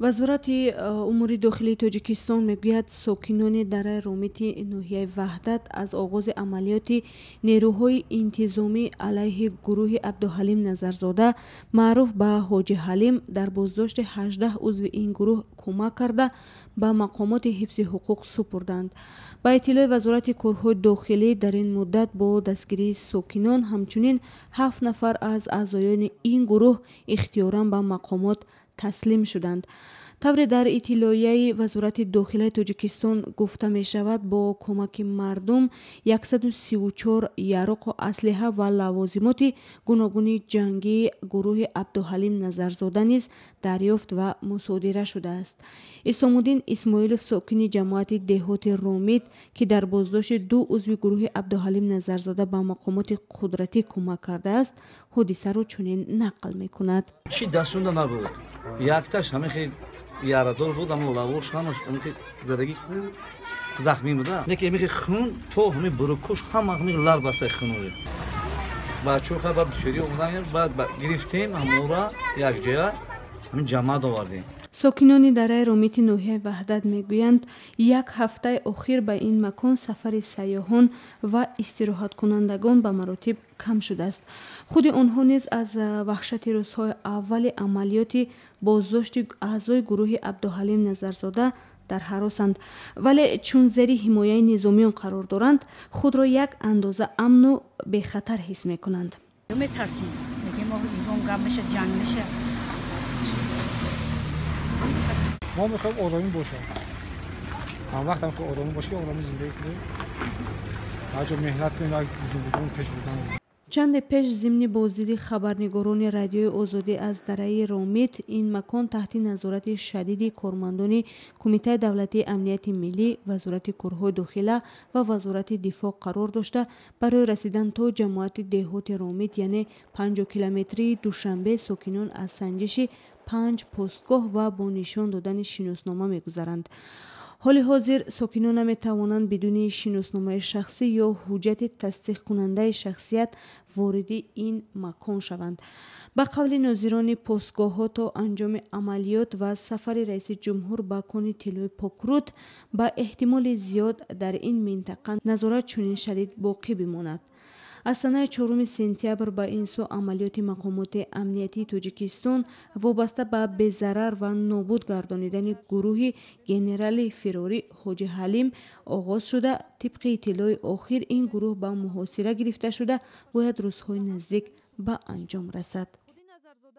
Вазорати умури дохилии Тоҷикистон мегӯяд, сокинони дараи Ромити ноҳияи Ваҳдат аз оғози амалиёти нерӯҳои интизомӣ алайҳи гурӯҳи Абдуҳалим Назарзода, маъруф ба Ҳоҷи Ҳалим, дар боздошти 18 узви ин гурӯҳ кӯмак карда, ба мақомоти ҳифзи ҳуқуқ супурданд. Ба иттилои Вазорати корҳои дохилӣ, дар ин муддат бо дастгирии сокинон ҳамчунин 7 нафар аз аъзоёни ин гурӯҳ ихтиёран ба мақомот таслим шуданд. Тавре дар иттилоияи Вазорати дохилаи Тоҷикистон гуфта мешавад, бо кӯмаки мардум 134 яроқу аслиҳа ва лавозимоти гуногуни ҷангии гурӯҳи Абдуҳалим Назарзода низ дарёфт ва мусодира шудааст. Исомуддин Исмоилов, сокини ҷамоати деҳоти Ромит, ки дар боздошти 2 узви гурӯҳи Абдуҳалим Назарзода ба мақомоти қудратӣ кӯмак кардааст, ҳодисаро чунин нақл мекунад. Чӣ дастшунда набуд, якташ ҳамин хел ярадор буд, аммо лавош ҳамаш ҳамин хел задагӣ захмӣ буда. Неки ҳамин хел хун то ҳамин бурукош ҳама ҳамин лар бастаи хунуре. Бачаҳо хай баъд бисёрӣ омадан, баъд гирифтем ҳамора якҷоя ҳамин ҷамоат овардем. Сокинони дараи Ромити ноҳияи Ваҳдат мегӯянд, як ҳафтаи охир ба ин макон сафари сайёҳон ва истироҳаткунандагон ба маротиб кам шудааст. Худи онҳо низ аз ваҳшати рӯзҳои аввали амалиёти боздошти аъзои гурӯҳи Абдуҳалим Назарзода дар ҳаросанд, вале чун зери ҳимояи низомиён қарор доранд, худро як андоза амну бехатар ҳис мекунанд. Метарсим, мегем гап меша, ҷанг меша. Мо мехоҳем оромӣ бошад, ҳам вақт ҳам оромӣ бошад, ки оромӣ зиндагӣ кунем, ҳарҷо меҳнат кунем, зиндагимон пеш бурдан. Чанде пеш зимни боздиди хабарнигорони Радиои Озодӣ аз дараи Ромит, ин макон таҳти назорати шадиди кормандони Кумитаи давлатии амнияти миллӣ, Вазорати корҳои дохила ва Вазорати дифоъ қарор дошта, барои расидан то ҷамоати деҳоти Ромит, яъне 50 километрии Душанбе, сокинон аз санҷиши 5 постгоҳ ва бо нишон додани шиноснома мегузаранд. Ҳоли ҳозир сокинон наметавонанд бидуни шиносномаи шахсӣ ё ҳуҷҷати тасдиқкунандаи шахсият вориди ин макон шаванд. Ба қавли нозирони постгоҳҳо, то анҷоми амалиёт ва сафари раиси ҷумҳур ба кони тиллои Покруд ба эҳтимоли зиёд дар ин минтақа назорат чунин шадид боқӣ бимонад. Аз санаи 4 сентябр ба ин сӯ амалиёти мақомоти амниятии Тоҷикистон вобаста ба безарар ва нобуд гардонидани гурӯҳи генерали фирорӣ Ҳоҷи Ҳалим оғоз шуда, тибқи иттилои охир ин гурӯҳ ба муҳосира гирифта шуда, бояд рӯзҳои наздик ба анҷом расад.